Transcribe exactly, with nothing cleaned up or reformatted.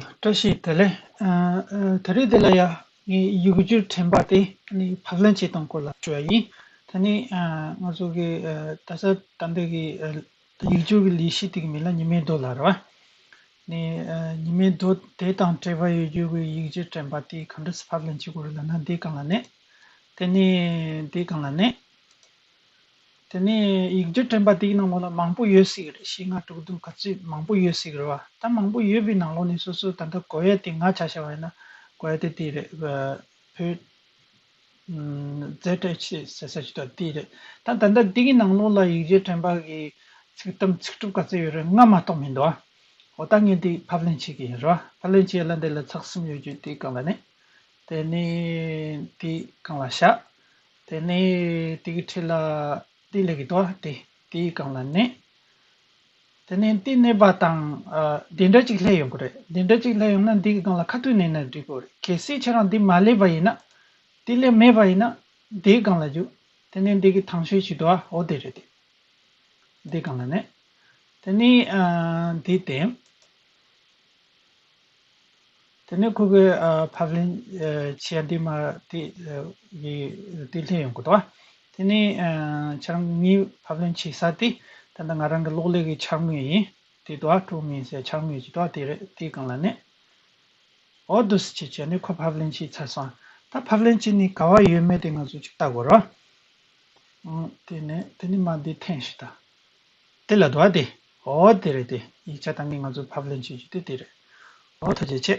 བཀྲ་ཤིས་བདེ་ལེགས། ཨ་ཨ་ད་རེས་འདི་ལ་ཡ་ངས་ཡིག་སྒྱུར་དྲན་པ་དེ་ནི་ཕབ་ལེན་བྱེད་སྟངས་སྐོར་ལ་ཞུ་བ་ཡིན། ད་ནི་ཨ་ང་ཚོ་གི་ཨ་ད་ས་ད་འདི་གི་ཨ་ཡིག་སྒྱུར་གྱི་ལས་གཞི་དེ་གི་མིང་ལ་ཉི་མའི་རྡོ་ལབ་རེད་བ། ནི་ཨ་ཉི་མའི་རྡོ་དེ་དང་འབྲེལ་བ་ཡོད་རྒྱུ་གི་ཡིག་སྒྱུར་དྲན་པ་དེ་ག་འདྲ་སེ་ཕབ་ལེན་བྱེད་དགོས་རེད་ལབ་ན། འདིའི་སྒང་ལ་ནི། དེ་ནི་འདིའི་སྒང་ལ་ནི། དེ་ནས་ཡིག་སྒྱུར་དྲན་པ་དེའི་ནང་ལོགས་ལ་མང་པོ་ཡོད་སྲིད་ཀྱི་རེད། བཞི་ལྔ་དྲུག་བདུན་ག་ཚོད་མང་པོ་ཡོད་སྲིད་ཀྱི་རེད་བ། ད་མང་པོ་ཡོད་པའི་ནང་ལོགས་ནས་སོ་སོ་ད་ལྟ་དགོས་ཡ་དེ་ང་ཆ་བཞག་པ་ཡིན་ན་དགོས་ཡ་དེ་དེ་རེད། བོད་ཛེ་ཨེཆ་ཟེར་ས་ཅིག་དང་དེ་རེད། ད་ད་ལྟ་དེ་གི་ནང་ལོགས་ལ་ཡིག་སྒྱུར་དྲན་པ་གི་ཚིག་དམ་ཚིག་གྲུབ་ག་ཚོད་ཡོད་རེད། ལྔ་མ་གཏོགས་མི་འདུག་ཨ། འོ་ད་ངས་དེ་ཕབ་ལེན་བྱེད་ཀྱི་ཡིན་རེད་བ། ཕབ་ལེན་བྱེད་ཡ་ལ་འདི་ལ་ཚེག་གསུམ་ཡོད་རྒྱུ་དེའི་སྒང་ལ་ནི། དེ་ནས་དེའི་སྒང་ལ་བཞག་དེ་ནས་དེ་གི་འཁྲིས་ལ་དེ་སླེབས་ཀྱི་འདུག་ཨ། དེ་དེའི་སྒང་ལ་གནོན། དེ་ནས་དེ་གནོན་པ་དང་ཨ་འདི་འདྲ་ཅིག་སླེབས་ཡོང་གི་རེད། འདི་འདྲ་ཅིག་སླེབས་ཡོང་ན་འདི་གི་སྒང་ལ་ཁ་ཐུག་གནོན་ན་འགྲིག་གི་རེད། གལ་སྲིད་ཁྱེད་རང་འདི་མ་སླེབས་པ་ཡིན་ན། དེ་སླེབས་མེད་པ་ཡིན་ན་དེའི་སྒང་ལ་རྒྱུག་དེ་ནས་འདི་གི་དང་ཤོས་ཅིག་འདུག་ཨ། འོ་དེ་རེད་དེ། འདི་སྒང་ལ་གནོན། དེ་ནས་ཨ་འདི་དེ། དེ་ནས་ཁོ་གི་ཨ་ཕབ་ལེན་ཨ་བྱེད་ཡ་འདི་མ་དེ་ཨ་གི་དེ་སླེབས་ཡོང་གི་འདུག་ཨ། དེ་ནས་ཨ་ཁྱེད་རང་ངའི་ཕབ་ལེན་བྱེད་ས་དེ་ད་ལྟ་ང་རང་གི་གློག་ཀླད་ཀྱི་འཆར་ངོས་ཡིན། དེ་འདུག་ཨ། ཀྲུའུ་མིང་ཟེར་འཆར་ངོས་ཅིག་འདུག་ཨ། དེ་རེད། དེའི་སྒང་ལ་གནོན། འོ་འདུག་སེ་བྱས་བྱས་ནས་ཁོ་ཕབ་ལེན་བྱས་ཚར་སོང་། ད་ཕབ་ལེན་བྱས་ནས་ག་པར་ཡོད་མེད་དེ་ང་ཚོ་ཅིག་ལྟ་དགོས་རེད། ཨང་། དེ་ནས་དེ་ནས་མ་འདི་འཐེན་ཞིག་ད། དེ་ལ་འདུག་ཨ་དེ། འོ་དེ་རེད་དེ། ཡིག་ཆ་ད་ངས་ང་ཚོ་ཕབ་ལེན་བྱེད་རྒྱུ་དེ་དེ་རེད། འོ་ཐུགས་རྗེ་ཆེ།